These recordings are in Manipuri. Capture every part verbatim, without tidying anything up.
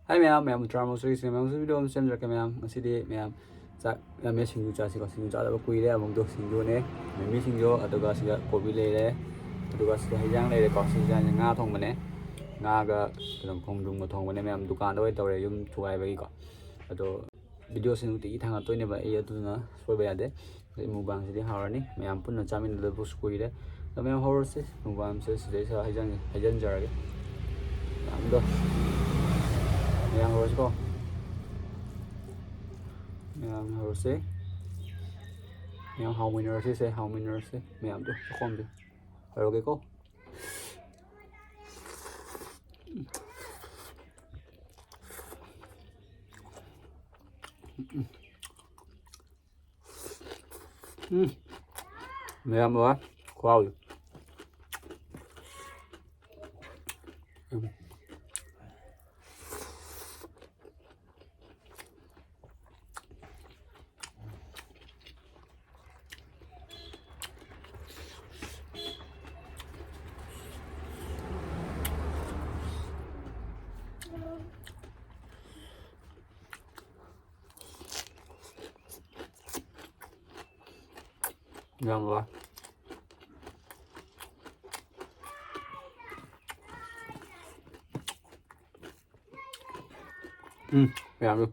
ꯍꯥꯏ ꯃꯌꯥꯝ, ꯃꯌꯥꯝ ꯇꯔꯥꯃꯉꯥ ꯁꯨꯔꯤꯁꯤꯅ ꯃꯌꯥꯝꯁꯨ ꯚꯤꯗꯤꯑꯣ ꯑꯃ ꯁꯦꯝꯖꯔꯛꯀꯦ꯫ ꯃꯌꯥꯝ, ꯉꯁꯤꯗꯤ ꯃꯌꯥꯝ ꯆꯥꯛ ꯌꯥꯝꯃꯦ, ꯁꯤꯡꯖꯨ ꯆꯥꯁꯤꯀꯣ꯫ ꯁꯤꯡꯖꯨ ꯆꯥꯗꯕ ꯀꯨꯏꯔꯦ꯫ ꯑꯃꯨꯛꯇꯣ ꯁꯤꯡꯖꯨꯅꯦ, ꯃꯤꯃꯤ ꯁꯤꯡꯖꯨ, ꯑꯗꯨꯒ ꯁꯤꯗ ꯀꯣꯕꯤ ꯂꯩꯔꯦ, ꯑꯗꯨꯒ ꯁꯤꯗ ꯍꯩꯖꯥꯡ ꯂꯩꯔꯦꯀꯣ꯫ ꯁꯤ ꯍꯩꯖꯥꯡꯁꯦ ꯉꯥ ꯊꯣꯡꯕꯅꯦ, ꯉꯥꯒ ꯀꯩꯅꯣ ꯈꯣꯡꯗ꯭ꯔꯨꯝꯒ ꯊꯣꯡꯕꯅꯦ꯫ ꯃꯌꯥꯝ ꯗꯨꯀꯥꯟꯗ ꯑꯣꯏꯅ ꯇꯧꯔꯦ, ꯌꯨꯝ ꯊꯨꯒꯥꯏꯕꯒꯤꯀꯣ꯫ ꯑꯗꯣ ꯚꯤꯗꯤꯑꯣꯁꯤ ꯅꯨꯡꯇꯤꯒꯤ ꯊꯥꯡꯒꯠꯇꯣꯏꯅꯦꯕ ꯑꯩ, ꯑꯗꯨꯅ ꯁꯣꯏꯕ ꯌꯥꯗꯦ꯫ ꯑꯗꯩ ꯃꯨꯛꯕꯥꯡꯁꯤꯗꯤ ꯍꯥꯎꯔꯅꯤ, ꯃꯌꯥꯝ ꯄꯨꯟꯅ ꯆꯥꯃꯤꯟꯅꯗꯕꯁꯨ ꯀꯨꯏꯔꯦ꯫ ꯑꯗꯣ ꯃꯌꯥꯝ ꯍꯧꯔꯁꯤ, ꯃꯨꯛꯕꯥꯡꯁꯦ ꯁꯤꯗꯩꯁꯤꯗ ꯍꯩꯖꯟ-, ꯍꯩꯖꯟꯖꯔꯒꯦ꯫ ꯃꯌꯥꯝꯗꯣ, ꯃꯌꯥꯝ ꯍꯧꯔꯁꯤꯀꯣ꯫ ꯃꯌꯥꯝ ꯍꯧꯔꯁꯤ꯫ ꯃꯌꯥꯝ ꯍꯥꯎꯃꯤꯟꯅꯔꯁꯤꯁꯦ, ꯍꯥꯎꯃꯤꯟꯅꯔꯁꯤ꯫ ꯃꯌꯥꯝꯗꯣ ꯆꯥꯛꯈꯣꯝꯁꯦ ꯍꯧꯔꯒꯦꯀꯣ꯫ ꯎꯝ꯫ ꯃꯌꯥꯝ ꯕꯕꯥ ꯈꯨꯍꯥꯎꯗꯤ꯫ ꯎꯝ꯫ ꯌꯥꯝ ꯋꯥꯏ꯫ ꯎꯝ, ꯌꯥꯝꯃꯤ꯫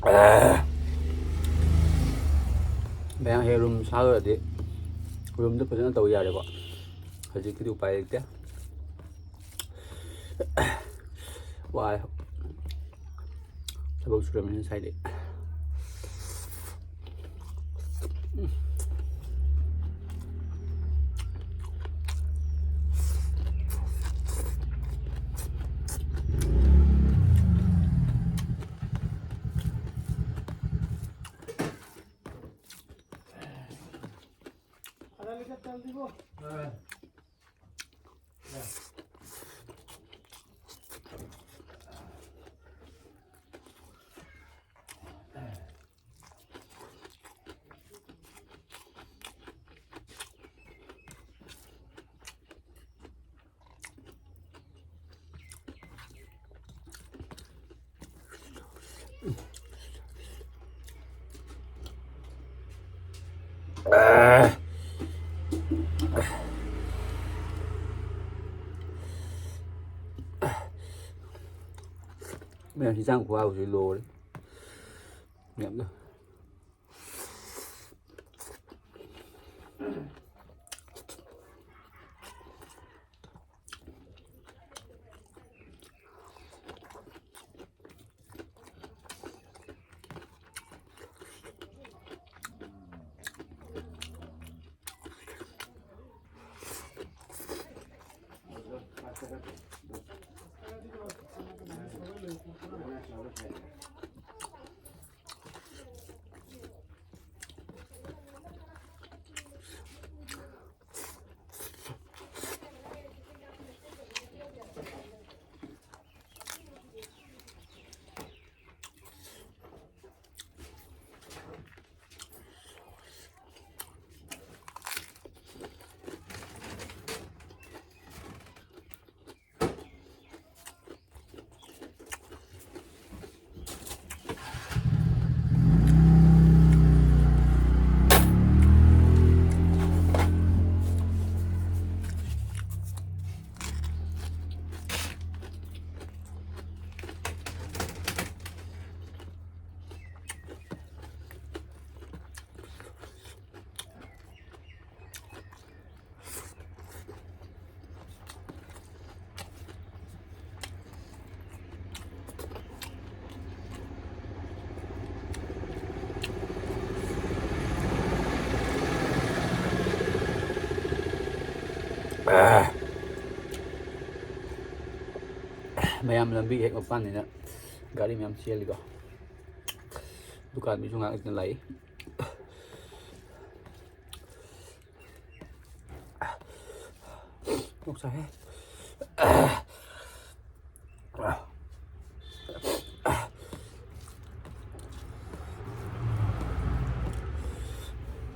ꯑꯦ꯫ ꯃꯌꯥꯝ ꯍꯦꯛ ꯔꯨꯝ ꯁꯥꯈ꯭ꯔꯗꯤ ꯔꯨꯝꯗ ꯐꯖꯅ ꯇꯧ ꯌꯥꯔꯦꯀꯣ꯫ ꯍꯧꯖꯤꯛꯀꯤꯗꯤ ꯎꯄꯥꯏ ꯂꯩꯇꯦ꯫ ꯋꯥꯏ꯫ ꯊꯕꯛ ꯁꯨꯔꯝꯃꯤꯅ ꯉꯁꯥꯏꯗꯩ꯫ ꯃꯌꯥꯝ ꯍꯤꯟꯖꯥꯡ ꯈꯨꯍꯥꯎꯁꯤ ꯂꯣꯏꯔꯦ꯫ ꯃꯌꯥꯝꯅ꯫ ꯃꯌꯥꯝ ꯂꯝꯕꯤ ꯍꯦꯛ ꯃꯄꯥꯟꯅꯤꯅ ꯒꯥꯔꯤ ꯃꯌꯥꯝ ꯆꯦꯜꯂꯤꯀꯣ꯫ ꯗꯨꯀꯥꯟ ꯃꯤꯁꯨ ꯉꯥꯏꯍꯥꯛ ꯂꯩꯇꯅ ꯂꯥꯛꯏ꯫ ꯀꯣꯛ ꯆꯥꯛꯑꯦ꯫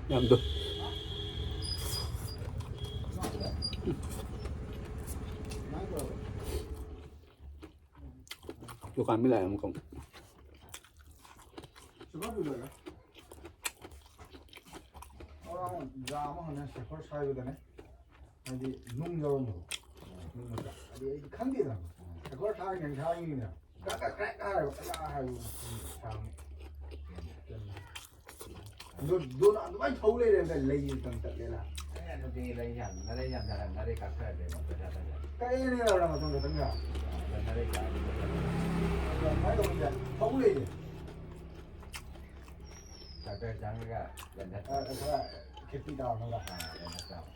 ꯌꯥꯝꯗꯣ꯫ ꯗꯨꯀꯥꯟ ꯃꯤ ꯂꯥꯛꯑꯦ ꯑꯃꯨꯛꯀ꯫ ꯁꯨꯒꯔ ꯄꯤꯕꯔꯥ? ꯑꯣ, ꯖꯥ ꯑꯃ ꯍꯥꯟꯅ ꯁꯦꯐꯔ ꯁꯥꯏꯕꯗꯅꯦ꯫ ꯍꯥꯏꯗꯤ ꯅꯨꯡ ꯌꯥꯎꯔꯝꯕꯗꯣ꯫ ꯅꯨꯡ ꯃꯆꯥ꯫ ꯑꯗꯨ ꯑꯩꯗꯤ ꯈꯪꯗꯦꯗꯅ꯫ ꯁꯦꯐꯔ ꯁꯥꯏ ꯅꯪ ꯁꯥꯏꯅꯤꯅ꯫ ꯀ꯭ꯔꯦꯛ ꯀ꯭ꯔꯦꯛ ꯀ꯭ꯔꯦꯛ ꯍꯥꯏꯔꯒ ꯄꯩꯁꯥ ꯍꯥꯏꯕ ꯁꯥꯕꯅꯤ꯫ ꯑꯗꯨ, ꯑꯗꯨꯅ ꯑꯗꯨꯃꯥꯏꯅ ꯊꯧ ꯂꯩꯔꯦ, ꯑꯝꯇ ꯂꯩ ꯑꯝꯇꯪ ꯇꯠꯂꯦꯅ꯫ ꯑꯦ, ꯑꯗꯨꯗꯤ ꯂꯩ ꯌꯥꯝ, ꯅꯔꯩ ꯌꯥꯝ ꯌꯥꯔꯝ-, ꯅꯔꯩ ꯀꯥꯊꯔꯗꯤ ꯑꯃꯨꯛ ꯄꯩꯁꯥ ꯇꯠꯂꯦ꯫ ꯀꯛꯑꯦꯅꯦ ꯂꯥꯎꯔ ꯃꯇꯨꯡ ꯈꯛꯇꯪꯒ꯫ ꯅꯔꯩ ꯀꯥꯊꯔꯗꯤ ꯄꯩꯁꯥ ꯇꯠꯂꯦ꯫ ꯑꯗꯨꯃꯥꯏꯅ ꯇꯧꯕꯁꯦ ꯊꯧ ꯂꯩꯔꯦ꯫ ꯗꯥꯛꯇꯔ ꯆꯪꯉꯒ ꯒꯟꯗ ꯑ, ꯈꯔ ꯈꯦꯇꯤ ꯇꯥꯕ ꯈꯔ꯫ ꯑꯥ, ꯒꯟꯗ ꯇꯥꯕ꯫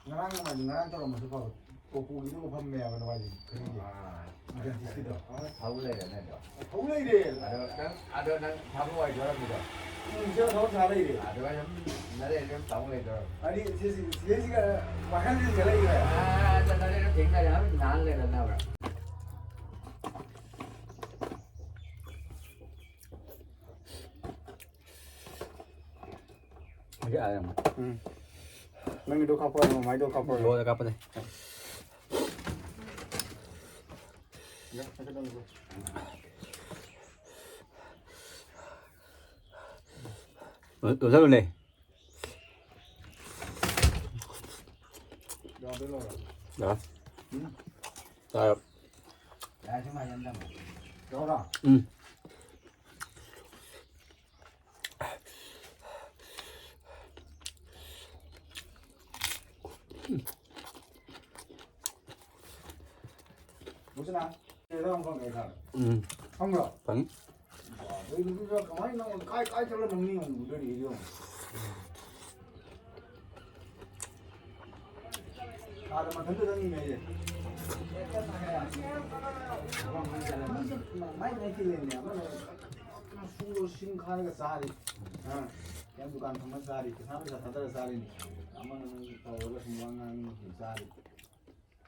ꯉꯔꯥꯡ ꯅꯨꯡꯉꯥꯏꯗꯤ ꯉꯔꯥꯡ ꯇꯧꯔꯝꯃꯁꯨ ꯐꯕ꯫ ꯇꯣꯄꯨꯒꯤꯗꯨꯒ ꯐꯝꯃꯦ ꯍꯥꯏꯕ ꯅꯨꯡꯉꯥꯏꯗꯤ ꯈꯨꯗꯤꯡꯒꯤ꯫ ꯑꯥ, ꯃꯦꯗꯤꯁꯀꯤꯗꯣ꯫ ꯊꯧ ꯂꯩꯔꯦꯅꯦ ꯑꯗꯣ꯫ ꯊꯧ ꯂꯩꯔꯦ꯫ ꯑꯗꯣ ꯅꯪ, ꯑꯗꯣ ꯅꯪ ꯊꯕꯛ ꯑꯣꯏꯗꯣꯔꯝꯃꯤꯗꯣ꯫ ꯎꯝ, ꯁꯤꯗ ꯊꯕꯛ ꯁꯥ ꯂꯩꯔꯦ꯫ ꯑꯗꯨꯒ ꯁꯨꯝ ꯅꯔꯦꯟ ꯁꯨꯝ ꯇꯧ ꯂꯩꯗꯣꯔꯝꯃꯤ꯫ ꯍꯥꯏꯗꯤ ꯁꯤ, ꯁꯤ, ꯁꯤꯗꯩꯁꯤꯒ ꯋꯥꯈꯜꯁꯤꯗ ꯂꯩꯈ꯭ꯔꯦ꯫ ꯑꯥ, ꯑꯗꯣ ꯅꯔꯦꯟ ꯁꯨꯝ ꯊꯦꯡꯅꯔꯦ ꯍꯥꯏꯕ ꯅꯥꯟ ꯂꯩꯔꯝꯅꯦ ꯍꯥꯏꯕ꯫ ꯍꯧꯖꯤꯛ ꯑꯥ ꯌꯦꯡꯉꯣ꯫ ꯎꯝ꯫ ꯅꯪꯒꯤꯗꯣ ꯀꯥꯞꯄꯛꯑꯣ, ꯃꯃꯥꯏꯗꯣ ꯀꯥꯞꯄꯛꯑꯣ꯫ ꯂꯣꯏꯔ ꯀꯥꯞꯄꯅꯦ꯫ ꯂꯣꯏ-, ꯂꯣꯏꯁꯜꯂꯨꯅꯦ꯫ ꯌꯥꯗꯣꯏ ꯂꯧꯔꯣ? ꯌꯥꯔꯦ꯫ ꯎꯝ꯫ ꯌꯥꯔꯦ꯫ ꯌꯥꯔꯦ, ꯁꯤ ꯃꯥꯏꯁꯦ ꯑꯝꯇꯪ ꯂꯧꯔꯣ? ꯎꯝ꯫ ꯃꯨꯁꯅꯥ, ꯀꯩꯗꯧꯔꯝ ꯐꯪꯉꯦ ꯈꯪꯉꯦ꯫ ꯎꯝ꯫ ꯈꯪꯕ꯭ꯔꯣ? ꯐꯪꯉꯤ꯫ ꯑꯗꯩ ꯅꯨꯄꯤꯗꯣ ꯀꯃꯥꯏꯅ ꯅꯪꯉꯣꯟꯗ ꯀꯥꯏ, ꯀꯥꯏ ꯆꯠꯂ ꯅꯪ ꯃꯤ ꯑꯃꯨꯛ ꯎꯗꯣꯏꯅꯣ ꯌꯦꯡꯉꯣ꯫ ꯊꯥꯗ ꯃꯊꯟꯇ ꯆꯪꯉꯤꯅꯦ ꯑꯩꯁꯦ꯫ ꯁꯨꯔꯣ ꯁꯤꯡ ꯈꯥꯏꯔꯒ ꯆꯥꯔꯤ꯫ ꯑ, ꯀꯩꯝ ꯗꯨꯀꯥꯟ ꯐꯝꯃ ꯆꯥꯔꯤ꯫ ꯄꯩꯁꯥ ꯅꯨꯡꯁꯥ ꯊꯥꯗꯔ ꯆꯥꯔꯤꯅꯤ꯫ ꯑꯃꯅ ꯑꯃꯨꯛ ꯇꯧꯔꯒ ꯁꯨꯝ ꯋꯥ ꯉꯥꯡꯉꯤ ꯁꯨꯝ ꯆꯥꯔꯤ꯫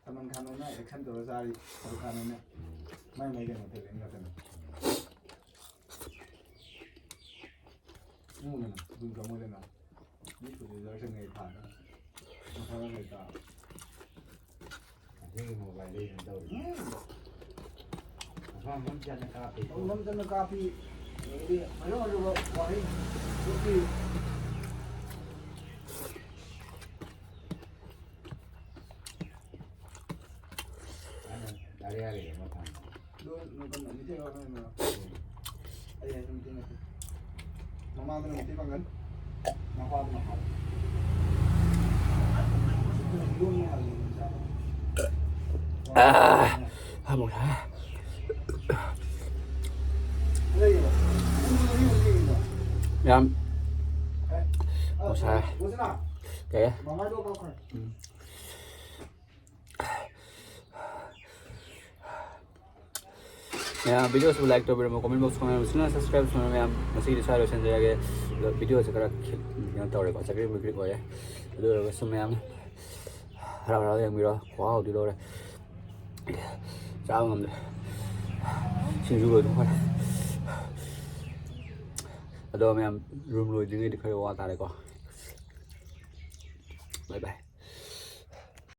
ꯁꯜꯃꯥꯟ ꯈꯥꯟ ꯍꯣꯏꯅ action ꯇꯧꯔ ꯆꯥꯔꯤ꯫ ꯁꯥꯔꯨꯛ ꯈꯥꯟ ꯍꯣꯏꯅ ꯃꯥꯏ ꯃꯥꯏ ꯀꯩꯅꯣ talent ꯉꯥꯛꯇꯅꯤ꯫ ꯎꯝ, ꯑꯗꯨꯝ ꯇꯧꯃꯣꯏꯗꯅ꯫ ꯃꯤ producer ꯁꯤꯡ ꯉꯩ ꯐꯥꯅ ꯃꯊꯥ ꯂꯩꯇꯥ꯫ ꯑꯁꯤꯒꯤ mobile ꯗꯒꯤ ꯀꯩꯅꯣ ꯇꯧꯔꯤ꯫ ꯎꯝ꯫ ꯃꯐꯝ ꯑꯃ ꯆꯠꯅ ꯀꯥꯞꯄꯤ꯫ ꯃꯐꯝ ꯑꯃ ꯆꯠꯅ ꯀꯥꯞꯄꯤ꯫ ꯑꯗꯒꯤꯗꯤ ꯐꯖ ꯐꯖꯕ ꯋꯥꯍꯩ ꯎꯠꯄꯤ꯫ ꯑꯗꯨ ꯅꯪ ꯀꯩꯅꯣ ꯃꯤꯇꯩ ꯂꯣꯟ ꯈꯪꯉꯤꯕ꯭ꯔꯣ? ꯑꯩ ꯍꯥꯏꯁꯦ ꯃꯤꯇꯩ ꯅꯠꯇꯦ꯫ ꯃꯃꯥꯗꯨꯅ ꯃꯩꯇꯩ ꯄꯥꯡꯒꯜ, ꯃꯄꯥꯗꯨꯅ ꯍꯥꯎ꯫ ꯂꯣꯟ ꯃꯥꯜꯂꯤ ꯃꯆꯥꯗꯣ꯫ ꯑꯥ, ꯑꯃꯨꯛ ꯁꯥꯏ꯫ ꯂꯩꯌꯦꯕ꯫ ꯌꯥꯝ ꯑꯦ, ꯑ, ꯑꯃꯨꯛ ꯁꯥꯏ꯫ ꯕꯣꯁꯅꯥ꯫ ꯀꯩ? ꯃꯃꯥꯏꯗꯣ ꯀꯥꯎꯈ꯭ꯔꯦ꯫ ꯎꯝ꯫ ꯃꯌꯥꯝ video ꯁꯤꯕꯨ like ꯇꯧꯕꯤꯔꯝꯃꯣ, comment box comment, channel subscribe ꯇꯧꯕꯤꯔꯝꯃꯣ ꯃꯌꯥꯝ꯫ ꯉꯁꯤꯒꯤꯗꯤ ꯁ꯭ꯋꯥꯏꯗ ꯂꯣꯏꯁꯤꯟꯖꯔꯒꯦ꯫ ꯑꯗꯣ video ꯁꯦ ꯈꯔ ꯈꯤ-, ꯀꯩꯅꯣ ꯇꯧꯔꯦꯀꯣ, ꯆꯥꯕꯤꯠ ꯄꯤꯛ ꯑꯣꯏꯔꯦ꯫ ꯑꯗꯨ ꯑꯣꯏꯔꯒꯁꯨ ꯃꯌꯥꯝ ꯍꯔꯥꯎ ꯍꯔꯥꯎ ꯌꯦꯡꯕꯤꯔꯣ, ꯈꯨꯍꯥꯎꯗꯤ ꯂꯣꯏꯔꯦ꯫ ꯆꯥꯕ ꯉꯝꯗ꯭ꯔꯦ, ꯁꯤꯡꯖꯨ ꯂꯣꯏꯗꯧ ꯐꯔꯦ꯫ ꯑꯗꯣ ꯃꯌꯥꯝ room ꯂꯣꯏꯗ꯭ꯔꯤꯉꯩꯗꯤ ꯈꯔ ꯋꯥ ꯇꯥꯔꯦꯀꯣ꯫ Bye bye꯫